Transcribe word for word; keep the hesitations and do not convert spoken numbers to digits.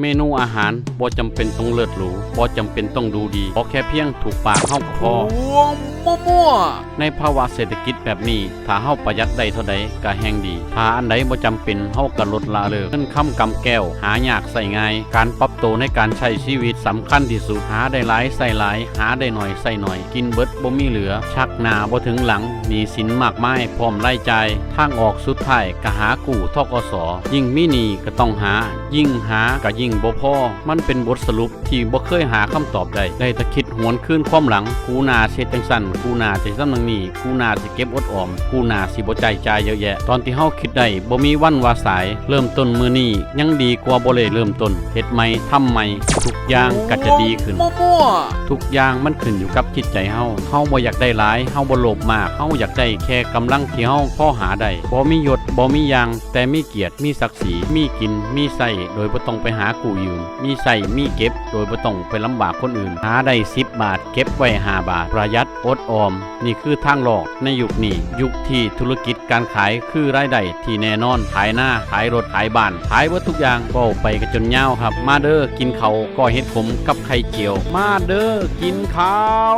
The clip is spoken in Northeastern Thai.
เมนูอาหารบ่จำเป็นต้องเลิศหรู บ่จำเป็นต้องดูดี ขอแค่เพียงถูกปากเฮาก็พอ ในภาวะเศรษฐกิจแบบนี้ ถ้าเฮาประหยัดได้เท่าใดก็แฮ่งดี ถ้าอันใดบ่จำเป็น เฮาก็ลดละเลิก เงินคำกำแก้ว หายากใช้ง่าย การปรับตัวในการใช้ชีวิตสำคัญที่สุด หาได้หลายใช้หลาย หาได้น้อยใช้น้อย กินเบิดบ่มีเหลือ ชักหน้าบ่ถึงหลัง หนี้สินมากมาย พร้อมรายจ่าย ทางออกสุดท้ายก็หากู้ ธ.ก.ส. ยิ่งมีหนี้ก็ต้องหา ยิ่งหาก็ยิ่งบ่พอ มันเป็นบทสรุปที่บ่เคยหาคำตอบได้ ได้แต่คิดหวนคืนความหลัง กูหน้าสิเฮ็ดจั่งซั้น กูหน้าสิทำนางนี้ กูหน้าสิเก็บอดออม กูหน้าสิบ่ใช้จ่ายเยอะแยะ ตอนที่เฮาคิดได้บ่มีวันว่าสาย เริ่มต้นมื้อนี้ยังดีกว่าบ่ได้เริ่มต้น เฮ็ดใหม่ ทำใหม่ ทุกอย่างก็จะดีขึ้น ทุกอย่างมันขึ้นอยู่กับจิตใจเฮา เฮาบ่อยากได้หลาย เฮาบ่โลภมาก เฮาอยากได้แค่กำลังที่เฮาพอหาได้ บ่มียศ บ่มีหยัง แต่มีเกียรติ มีศักดิ์ศรี มีกิน มีใช้ โดยบ่ต้องไปหากู้ยืม มีใช้ มีเก็บ โดยบ่ต้องไปลำบากคนอื่น หาได้สิบบาท เก็บไว้ห้าบาท ประหยัด อดออม นี่คือทางรอดในยุคนี้ ยุคที่ธุรกิจการขายคือรายได้ที่แน่นอน ขายนา ขายรถ ขายบ้าน ขายเบิดทุกอย่าง เว้าไปก็จนยาวครับ มาเด้อ กินข้าวก้อยเห็ดขมกับไข่เจียว มาเด้อ กินข้าว